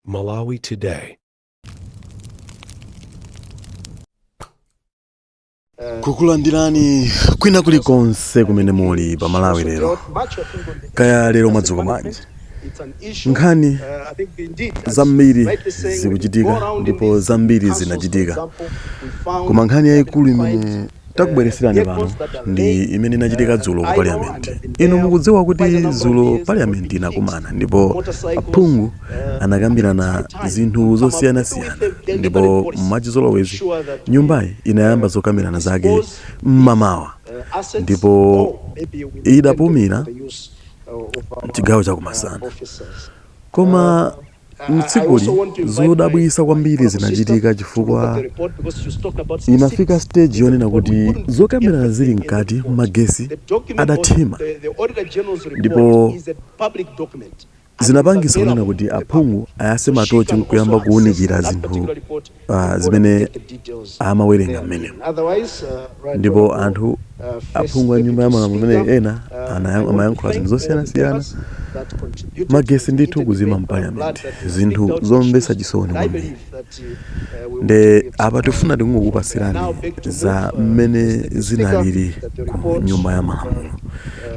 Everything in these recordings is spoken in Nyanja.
Malawi Today. Kukulandirani kwina kulikonse kumene muli pa Malawi Lero. Kaya lero mwadzuka bwanji? Nkhani zambiri zikuchitika ndipo zambiri zinachitika, koma nkhani yayikulu imene takubweretserani pano ndi imene inachitika dzulo ku parliament. Inu mukudziwa kuti dzulo parliament inakumana ndipo aphungu anakambirana zinthu zosiyanasiyana, ndipo mwachizolowezi nyumbayi inayamba zokambirana zake mmamawa ndipo idapumira mchigawo chakumasana. Koma mtsikuli zodabwisa kwambiri zinachitika chifukwa inafika stage yonena kuti zokambirana zili mkati, magesi adathima ndipo zinapangisa kunena kuti aphungu ayase matochi nkuyamba kuwunikira zinthu zimene amawerenga mmenemo. Ndipo anthu aphungu a Nyumba ya Malamulo imeneyi ena amayankhula zinthu zosiyanasiyana, magesi ndithu kuzima m'parliament, zinthu zomvetsa chisoni kwambiri. Nde apa tifuna tingokupasirani za mmene zinalili ku Nyumba ya Malamulo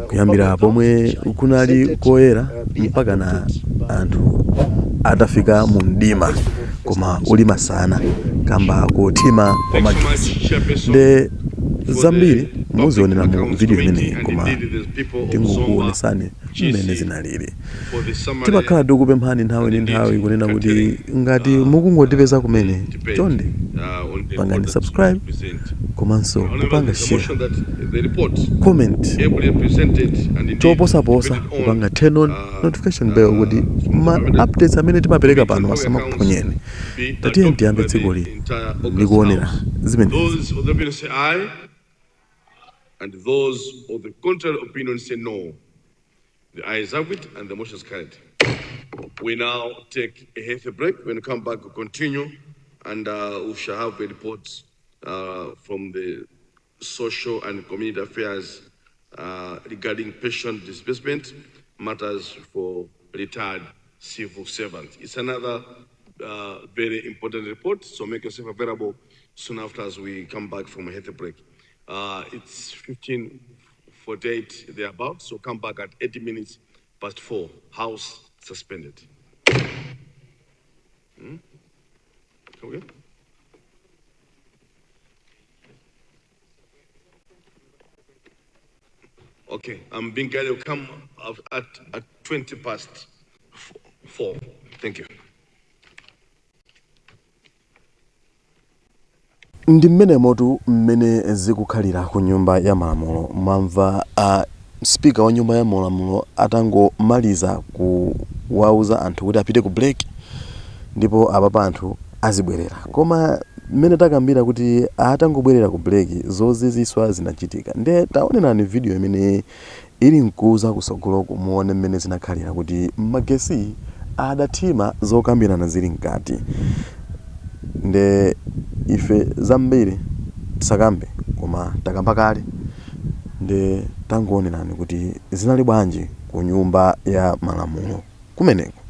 kuyambira pomwe kunali koyera mpaka na anthu atafika mu mdima koma uli masana kamba kothima kwa magesi. Nde zambiri muzionera mu video imeneyi, koma tingokuonesani mmene zinalili. Timakhala tikukupemphani nthawi ndi nthawi kunena kuti ngati mukungotipeza kumene, chonde pangani subscribe komanso kupanga share, comment, choposaposa kupanga turn on notification bell kuti ma updates amene timapereka pano asamakuphonyeni. Tatiyeni tiyambe tsikuli ndi kuonera zimenezi. Those of the opinion say aye, and those of the contrary opinion say no. The ayes have it and the motion is carried. We now take a healthy break. When we come back, we'll continue and we shall have a report from the Social and Community Affairs regarding pension disbursement matters for retired civil servants. It's another very important report, so make yourself available soon after as we come back from a healthy break. It's 15:48 thereabout, so come back at 80 minutes past 4. House suspended. Okay. Okay, I'm being guided to come at 20 past 4. Thank you. Ndi mmenemotu mmene zikukhalira ku Nyumba ya Malamulo. Mwamva a Speaker wa Nyumba ya Malamulo atangomaliza kuwauza anthu kuti apite ku break ndipo apapa anthu azibwerera. Koma mmene takambira kuti atangobwerera ku break zoziziswa zinachitika. Nde taonerani video imene ili nkuza kusogoloku muone mmene zinakhalira kuti magesi adathima zokambirana zili mkati. Nde ife zambiri tisakambe koma takamba kale, nde tangoonerani kuti zinali bwanji ku Nyumba ya Malamulo kumeneko.